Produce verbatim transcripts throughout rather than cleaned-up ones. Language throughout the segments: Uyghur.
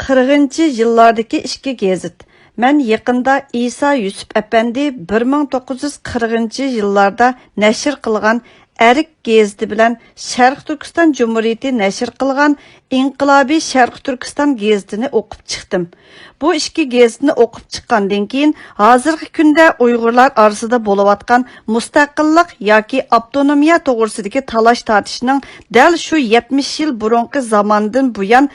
قىرىقىنچى يىللاردىكى ئىككى گېزىت. مەن يېقىندا ئىسا يۈسۈپ ئەپەندى بىر مىڭ توققۇز يۈز قىرىقىنچى يىللاردا نەشر قىلغان ئەرك گېزىتى بىلەن شەرقىي تۈركىستان جۇمھۇرىيىتى نەشر قىلغان ئىنقىلابىي شەرقىي تۈركىستان گېزىتىنى ئوقۇپ چىقتىم. بۇ ئىككى گېزىتنى ئوقۇپ چىققاندىن كېيىن، ھازىرقى كۈندە ئۇيغۇرلار ئارىسىدا بولۇۋاتقان مۇستەقىللىق ياكى ئاپتونومىيە توغرىسىدىكى تالاش-تارتىشنىڭ دەل شۇ يەتمىش يىل بۇرۇنقى زاماندىن بۇيان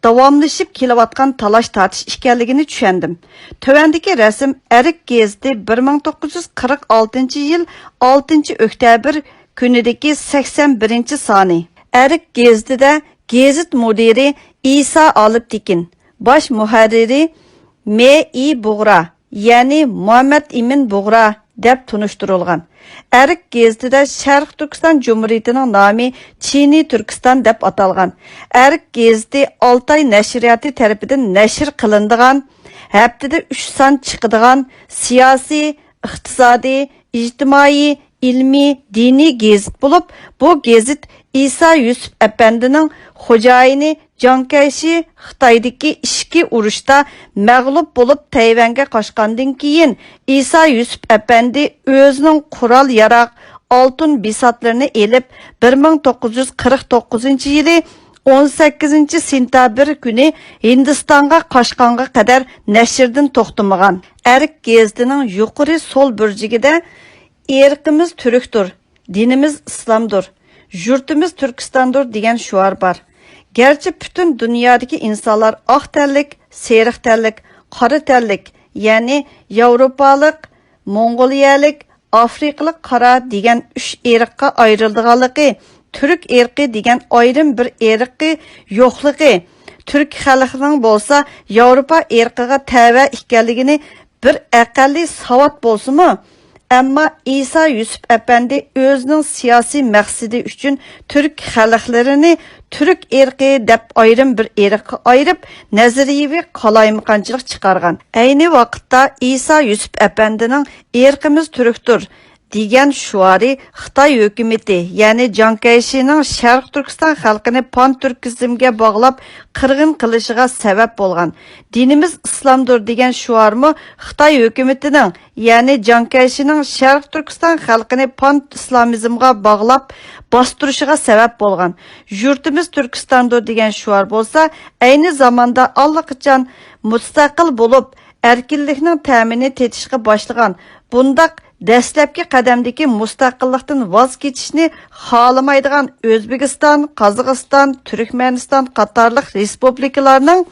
داۋاملىشىپ كېلىۋاتقان تالاش-تارتىش ئىكەنلىكىنى چۈشەندىم. تۆۋەندىكى رەسىم ئەرك گېزىتى بىر مىڭ توققۇز يۈز قىرىق ئالتىنچى يىل ئالتىنچى ئۆكتەبىر كۈنىدىكى سەكسەن بىرىنچى سانى. ئەرك گېزىتىدە گېزىت مۇدىرى ئىسا ئالپتېكىن، باش مۇھەررىرى مې ئى بۇغرا، يەنى مۇھەممەد ئىمىن بۇغرا دەپ تونۇشتۇرۇلغان. ئەرك گېزىتىدە شەرقىي تۈركىستان جۇمھۇرىيىتىنىڭ نامى چىنىي تۈركىستان دەپ ئاتالغان. ئەرك گېزىتى ئالتاي نەشرىياتى تەرىپىدىن نەشر قىلىنىدىغان، ھەپتىدە ئۈچ سان چىقىدىغان سىياسىي، ئىقتىسادىي، ئىجتىمائىي، ئىلمىي، دىنىي گېزىت بولۇپ، بۇ گېزىت ئىسا يۈسۈپ ئەپەندىنىڭ خوجايىنى جاڭ كەيشى خىتايدىكى ئىچكى ئۇرۇشتا مەغلۇپ بولۇپ تەيۋەنگە قاچقاندىن كېيىن، ئىسا يۈسۈپ ئەپەندى ئۆزىنىڭ قورال-ياراغ، ئالتۇن بىساتلىرىنى ئېلىپ، بىر مىڭ توققۇز يۈز قىرىق توققۇزىنچى يىلى ئون سەككىزىنچى سېنتەبىر كۈنى ھىندىستانغا قاچقانغا قەدەر نەشردىن توختىمىغان. ئەرك گېزىتىنىڭ يۇقىرى سول بۇرجىكىدە «ئىرقىمىز تۈركتۇر، دىنىمىز ئىسلامدۇر، يۇرتىمىز تۈركىستاندۇر» دېگەن شوئار بار. گەرچە پۈتۈن دۇنيادىكى ئىنسانلار ئاق تەنلىك، سېرىق تەنلىك، قارا تەنلىك، يەنى ياۋروپالىق، موڭغۇلىيەلىك، ئافرىقىلىق قارا دېگەن ئۈچ ئىرققا ئايرىلىدىغانلىقى، تۈرك ئىرقى دېگەن ئايرىم بىر ئىرقى يوقلۇقى، تۈرك خەلقىنىڭ بولسا ياۋروپا ئىرقىغا تەۋە ئىكەنلىكىنى بىر ئەقەللىي ساۋات بولسىمۇ، ئەمما ئىسا يۈسۈپ ئەپەندى ئۆزىنىڭ سىياسىي مەقسىتى ئۈچۈن تۈرك خەلقلىرىنى تۈرك ئىرقى دەپ ئايرىم بىر ئىرققا ئايرىپ، نەزەرىيىۋى قالايمىقانچىلىق چىقارغان. ئەينى ۋاقىتتا ئىسا يۈسۈپ ئەپەندىنىڭ «ئىرقىمىز تۈركتۇر» دېگەن شوئارى خىتاي ھۆكۈمىتى، يەنى جاڭ كەيشىنىڭ شەرقىي تۈركىستان خەلقىنى پانتۈركىزمگە باغلاپ قىرغىن قىلىشىغا سەۋەب بولغان. «دىنىمىز ئىسلامدۇر» دېگەن شوئارمۇ خىتاي ھۆكۈمىتىنىڭ، يەنى جاڭ كەيشىنىڭ شەرقىي تۈركىستان خەلقىنى پانت ئىسلامىزمغا باغلاپ باستۇرۇشىغا سەۋەب بولغان. «يۇرتىمىز تۈركىستاندۇر» دېگەن شوئار بولسا ئەينى زاماندا ئاللىقاچان مۇستەقىل بولۇپ، ئەركىنلىكنىڭ تەمىنى تېتىشقا باشلىغان، بۇنداق دەسلەپكى قەدەمدىكى مۇستەقىللىقتىن ۋاز كېچىشنى خالىمايدىغان ئۆزبېكىستان، قازاقىستان، تۈركمەنىستان قاتارلىق رېسپۇبلىكىلارنىڭ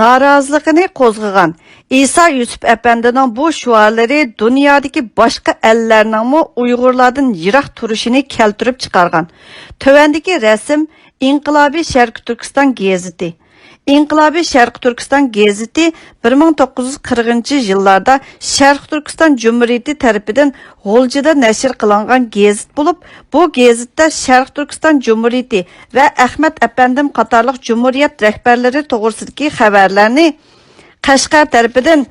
نارازىلىقىنى قوزغىغان. ئىسا يۈسۈپ ئەپەندىنىڭ بۇ شوئارلىرى دۇنيادىكى باشقا ئەللەرنىڭمۇ ئۇيغۇرلاردىن يىراق تۇرۇشىنى كەلتۈرۈپ چىقارغان. تۆۋەندىكى رەسىم ئىنقىلابىي شەرقىي تۈركىستان گېزىتى. ئىنقىلابىي شەرقىي تۈركىستان گېزىتى بىر مىڭ توققۇز يۈز قىرىقىنچى يىللاردا شەرقىي تۈركىستان جۇمھۇرىيىتى تەرىپىدىن غۇلجىدا نەشر قىلىنغان گېزىت بولۇپ، بۇ گېزىتتە شەرقىي تۈركىستان جۇمھۇرىيىتى ۋە ئەخمەت ئەپەندىم قاتارلىق جۇمھۇرىيەت رەھبەرلىرى توغرىسىدىكى خەۋەرلەرنى قەشقەر تەرىپىدىن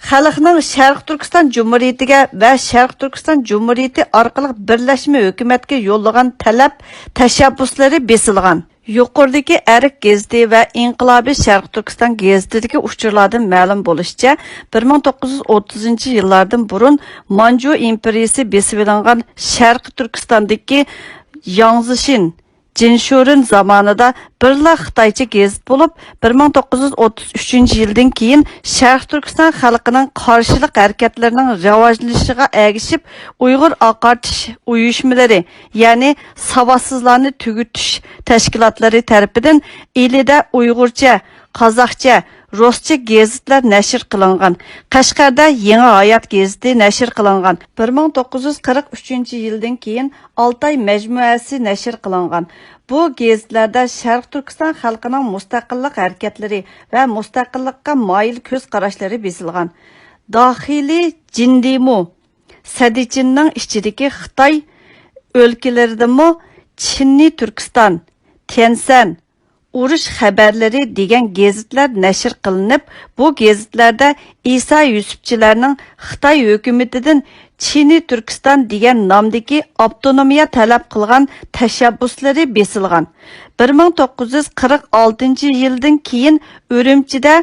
خەلقنىڭ شەرقىي تۈركىستان جۇمھۇرىيىتىگە ۋە شەرقىي تۈركىستان جۇمھۇرىيىتى ئارقىلىق بىرلەشمە ھۆكۈمەتكە يوللىغان تەلەپ، تەشەببۇسلىرى بېسىلغان. يۇقىرىدىكى ئەرك گېزىتى ۋە ئىنقىلابىي شەرقىي تۈركىستان گېزىتىدىكى ئۇچۇرلاردىن مەلۇم بولۇشىچە، بىر مىڭ توققۇز يۈز ئوتتۇزىنچى يىللاردىن بۇرۇن مانجۇ ئىمپېرىيىسى بېسىۋېلىنغان شەرقىي تۈركىستاندىكى ياڭزىشىن، جىنشۇرېن زامانىدا بىرلا خىتايچە گېزىت بولۇپ، بىر مىڭ توققۇز يۈز ئوتتۇز ئۈچىنچى يىلدىن كېيىن شەرقىي تۈركىستان خەلقىنىڭ قارشىلىق ھەرىكەتلىرىنىڭ راۋاجلىنىشىغا ئەگىشىپ، ئۇيغۇر ئاقارتىش ئۇيۇشمىلىرى، يەنى ساۋاتسىزلارنى تۈگىتىش تەشكىلاتلىرى تەرىپىدىن ئىلىدە ئۇيغۇرچە، قازاقچە، رۇسچە گېزىتلەر نەشر قىلىنغان. قەشقەردە يېڭى ھايات گېزىتى نەشر قىلىنغان. بىر مىڭ توققۇز يۈز قىرىق ئۈچىنچى يىلدىن كېيىن ئالتاي مەجمۇئەسى نەشر قىلىنغان. بۇ گېزىتلەردە شەرقىي تۈركىستان خەلقىنىڭ مۇستەقىللىق ھەرىكەتلىرى ۋە مۇستەقىللىققا مايىل كۆز قاراشلىرى بېسىلغان. داخىلىي جىندىمۇ، سەدىچىننىڭ ئىچىدىكى خىتاي ئۆلكىلىرىدىمۇ چىننى تۈركىستان، تيەنسەن، ئۇرۇش خەۋەرلىرى دېگەن گېزىتلەر نەشر قىلىنىپ، بۇ گېزىتلەردە ئىسا يۈسۈپچىلەرنىڭ خىتاي ھۆكۈمىتىدىن چىنى تۈركىستان دېگەن نامدىكى ئاپتونومىيە تەلەپ قىلغان تەشەببۇسلىرى بېسىلغان. بىر مىڭ توققۇز يۈز قىرىق ئالتىنچى يىلدىن كېيىن ئۈرۈمچىدە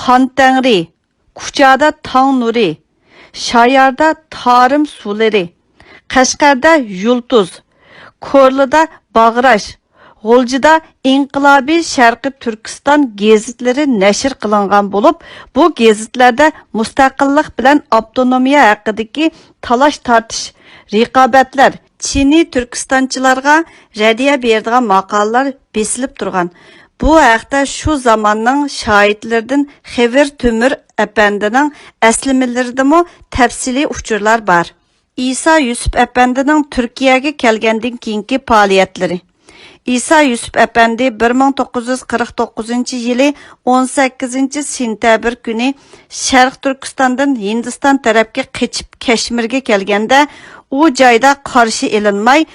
خان تەڭرى، كۇچادا تاڭ نۇرى، شاياردا تارىم سۇلىرى، قەشقەردە يۇلتۇز، كورلىدا باغراش، غۇلجىدا ئىنقىلابىي شەرقىي تۈركىستان گېزىتلىرى نەشر قىلىنغان بولۇپ، بۇ گېزىتلەردە مۇستەقىللىق بىلەن ئاپتونومىيە ھەققىدىكى تالاش-تارتىش، رىقابەتلەر، چىنى تۈركىستانچىلارغا رەددىيە بېرىدىغان ماقالىلەر بېسىلىپ تۇرغان. بۇ ھەقتە شۇ زاماننىڭ شاھىتلىرىدىن خېۋىر تۆمۈر ئەپەندىنىڭ ئەسلىمىلىرىدىمۇ تەپسىلىي ئۇچۇرلار بار. ئىسا يۈسۈپ ئەپەندىنىڭ تۈركىيەگە كەلگەندىن كېيىنكى پائالىيەتلىرى. ئىسا يۈسۈپ ئەپەندى بىر مىڭ توققۇز يۈز قىرىق توققۇزىنچى يىلى ئون سەككىزىنچى سېنتەبىر كۈنى شەرقىي تۈركىستاندىن ھىندىستان تەرەپكە قېچىپ كەشمىرگە كەلگەندە، ئۇ جايدا قارشى ئېلىنماي،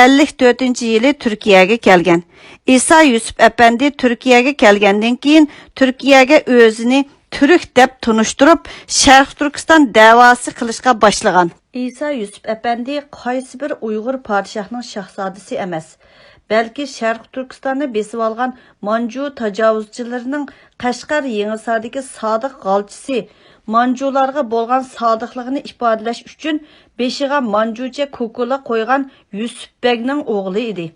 ئەللىك تۆتىنچى يىلى تۈركىيەگە كەلگەن. ئىسا يۈسۈپ ئەپەندى تۈركىيەگە كەلگەندىن كېيىن، تۈركىيەگە ئۆزىنى تۈرك دەپ تونۇشتۇرۇپ، شەرقىي تۈركىستان دەۋاسى قىلىشقا باشلىغان. ئىسا يۈسۈپ ئەپەندى قايسى بىر ئۇيغۇر پادىشاھنىڭ شاھزادىسى ئەمەس، بەلكى شەرقىي تۈركىستاننى بېسىۋالغان مانجۇ تاجاۋۇزچىلىرىنىڭ قەشقەر يېڭىساردىكى سادىق غالچىسى، مانجۇلارغا بولغان سادىقلىقىنى ئىپادىلەش ئۈچۈن بېشىغا مانجۇچە كوكۇلا قويغان يۈسۈپ بەگنىڭ ئوغلى ئىدى.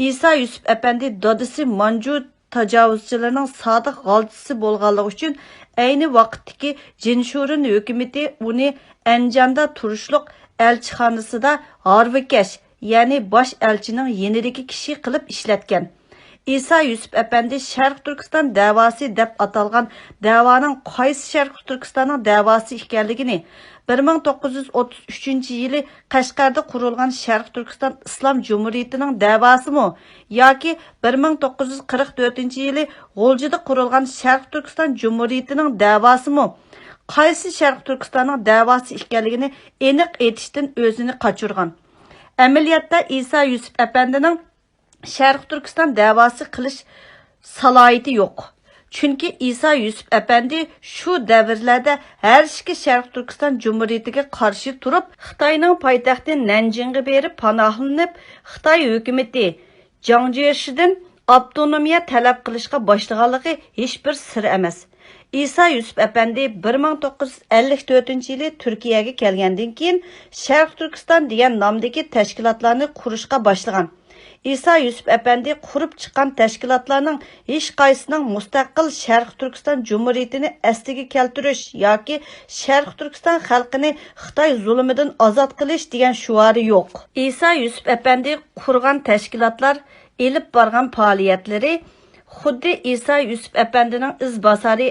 ئىسا يۈسۈپ ئەپەندى دادىسى مانجۇ تاجاۋۇزچىلىرىنىڭ سادىق غالچىسى بولغانلىقى ئۈچۈن، ئەينى ۋاقىتتىكى جىنشۇرېن ھۆكۈمىتى ئۇنى ئەنجاندا تۇرۇشلۇق ئەلچىخانىسىدا ھارۋىكەش، يەنى باش ئەلچىنىڭ يېنىدىكى كىشى قىلىپ ئىشلەتكەن. ئىسا يۈسۈپ ئەپەندى شەرقىي تۈركىستان دەۋاسى دەپ ئاتالغان دەۋانىڭ قايسى شەرقىي تۈركىستاننىڭ دەۋاسى ئىكەنلىكىنى، بىر مىڭ توققۇز يۈز ئوتتۇز ئۈچىنچى يىلى قەشقەردە قۇرۇلغان شەرقىي تۈركىستان ئىسلام جۇمھۇرىيىتىنىڭ دەۋاسىمۇ ياكى بىر مىڭ توققۇز يۈز قىرىق تۆتىنچى يىلى غۇلجىدا قۇرۇلغان شەرقىي تۈركىستان جۇمھۇرىيىتىنىڭ دەۋاسىمۇ، قايسى شەرقىي تۈركىستاننىڭ دەۋاسى ئىكەنلىكىنى ئېنىق ئېيتىشتىن ئۆزىنى قاچۇرغان. ئەمەلىيەتتە ئىسا يۈسۈپ ئەپەندىنىڭ شەرقىي تۈركىستان دەۋاسى قىلىش سالاھىيىتى يوق. چۈنكى ئىسا يۈسۈپ ئەپەندى شۇ دەۋرلەردە ھەر ئىككى شەرقىي تۈركىستان جۇمھۇرىيىتىگە قارشى تۇرۇپ، خىتاينىڭ پايتەختى نەنجىڭغا بېرىپ پاناھلىنىپ، خىتاي ھۆكۈمىتى جاڭ جيېشىدىن ئاپتونومىيە تەلەپ قىلىشقا باشلىغانلىقى ھېچبىر سىر ئەمەس. ئىسا يۈسۈپ ئەپەندى بىر مىڭ توققۇز يۈز ئەللىك تۆتىنچى يىلى تۈركىيەگە كەلگەندىن كېيىن، شەرقىي تۈركىستان دېگەن نامدىكى تەشكىلاتلارنى قۇرۇشقا باشلىغان. ئىسا يۈسۈپ ئەپەندى قۇرۇپ چىققان تەشكىلاتلارنىڭ ھېچقايسىسىنىڭ مۇستەقىل شەرقىي تۈركىستان جۇمھۇرىيىتىنى ئەسلىگە كەلتۈرۈش ياكى شەرقىي تۈركىستان خەلقىنى خىتاي زۇلۇمىدىن ئازاد قىلىش دېگەن شوئارى يوق. ئىسا يۈسۈپ ئەپەندى قۇرغان تەشكىلاتلار ئېلىپ بارغان پائالىيەتلىرى خۇددى ئىسا يۈسۈپ ئەپەندىنىڭ ئىزباسارى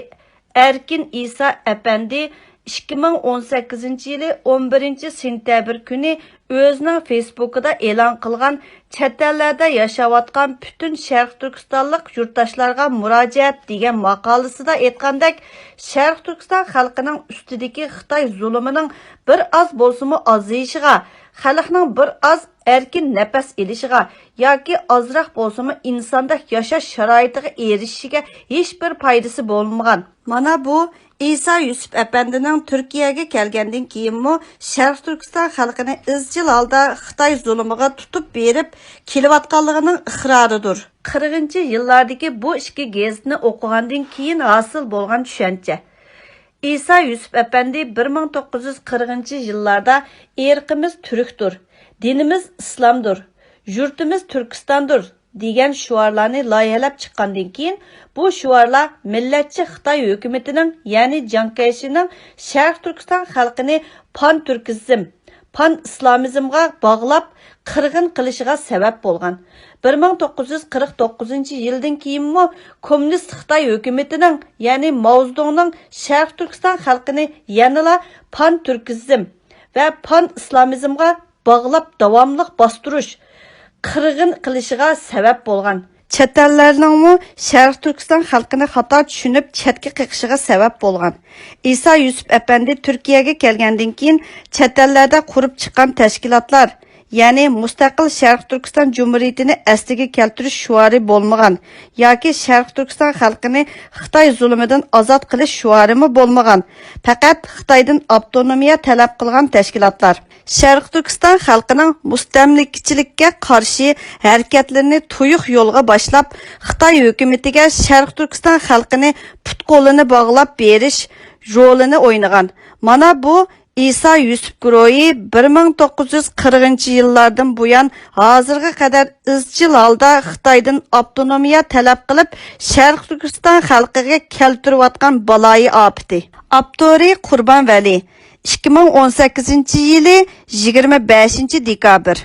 ئەركىن ئىسا ئەپەندى ئىككى مىڭ ئون سەككىزىنچى يىلى ئون بىرىنچى سېنتەبىر كۈنى ئۆزىنىڭ فېيسبۇكىدا ئېلان قىلغان چەت ئەللەردە ياشاۋاتقان پۈتۈن شەرقىي تۈركىستانلىق يۇرتداشلارغا مۇراجىئەت دېگەن ماقالىسىدا ئېيتقاندەك، شەرقىي تۈركىستان خەلقىنىڭ ئۈستىدىكى خىتاي زۇلۇمىنىڭ بىر ئاز بولسىمۇ ئازىيىشىغا، خەلقنىڭ بىر ئاز ئەركىن نەپەس ئېلىشىغا ياكى ئازراق بولسىمۇ ئىنساندەك ياشاش شارائىتىغا ئېرىشىشىگە ھېچبىر پايدىسى بولمىغان. مانا بۇ ئىسا يۈسۈپ ئەپەندىنىڭ تۈركىيەگە كەلگەندىن كېيىنمۇ شەرقىي تۈركىستان خەلقىنى ئىزچىل ھالدا خىتاي زۇلۇمىغا تۇتۇپ بېرىپ كېلىۋاتقانلىقىنىڭ ئىقرارىدۇر. قىرىقىنچى يىللاردىكى بۇ ئىككى گېزىتنى ئوقۇغاندىن كېيىن ھاسىل بولغان چۈشەنچە. ئىسا يۈسۈپ ئەپەندى بىر مىڭ توققۇز يۈز قىرىقىنچى يىللاردا «ئىرقىمىز تۈركتۇر، دىنىمىز ئىسلامدۇر، يۇرتىمىز تۈركىستاندۇر» دېگەن شوئارلارنى لايىھەلەپ چىققاندىن كېيىن، بۇ شوئارلار مىللەتچى خىتاي ھۆكۈمىتىنىڭ، يەنى جياڭ كەيشىنىڭ شەرقىي تۈركىستان خەلقىنى پان تۈركىزم، پان ئىسلامىزمغا باغلاپ قىرغىن قىلىشىغا سەۋەب بولغان. بىر مىڭ توققۇز يۈز قىرىق توققۇزىنچى يىلدىن كېيىنمۇ كوممۇنىست خىتاي ھۆكۈمىتىنىڭ، يەنى ماۋزېدۇڭنىڭ شەرقىي تۈركىستان خەلقىنى يەنىلا پان تۈركىزم ۋە پان ئىسلامىزمغا باغلاپ داۋاملىق باستۇرۇش، قىرغىن قىلىشىغا سەۋەب بولغان. چەت ئەللەرنىڭمۇ شەرقىي تۈركىستان خەلقىنى خاتا چۈشىنىپ چەتكە قېقىشىغا سەۋەب بولغان. ئىسا يۈسۈپ ئەپەندى تۈركىيەگە كەلگەندىن كېيىن چەت ئەللەردە قۇرۇپ چىققان تەشكىلاتلار، يەنى مۇستەقىل شەرقىي تۈركىستان جۇمھۇرىيىتىنى ئەسلىگە كەلتۈرۈش شوئارى بولمىغان ياكى شەرقىي تۈركىستان خەلقىنى خىتاي زۇلۇمىدىن ئازاد قىلىش شوئارىمۇ بولمىغان، پەقەت خىتايدىن ئاپتونومىيە تەلەپ قىلغان تەشكىلاتلار. شەرقىي تۈركىستان خەلقىنىڭ مۇستەملىكىچىلىككە قارشى ھەرىكەتلىرىنى تۇيۇق يولغا باشلاپ، خىتاي ھۆكۈمىتىگە شەرقىي تۈركىستان خەلقىنى پۇت-قولىنى باغلاپ بېرىش رولىنى ئوينىغان. مانا بۇ ئىسا يۈسۈپ گۇرۇھى بىر مىڭ توققۇز يۈز قىرىقىنچى يىللاردىن بۇيان ھازىرغا قەدەر ئىزچىل ھالدا خىتايدىن ئاپتونومىيە تەلەپ قىلىپ، شەرقىي تۈركىستان خەلقىگە كەلتۈرۈۋاتقان بالايىئاپىتى. ئاپتورى قۇربان ۋەلى. ئىككى مىڭ ئون سەككىزىنچى يىلى يىگىرمە بەشىنچى دېكابىر.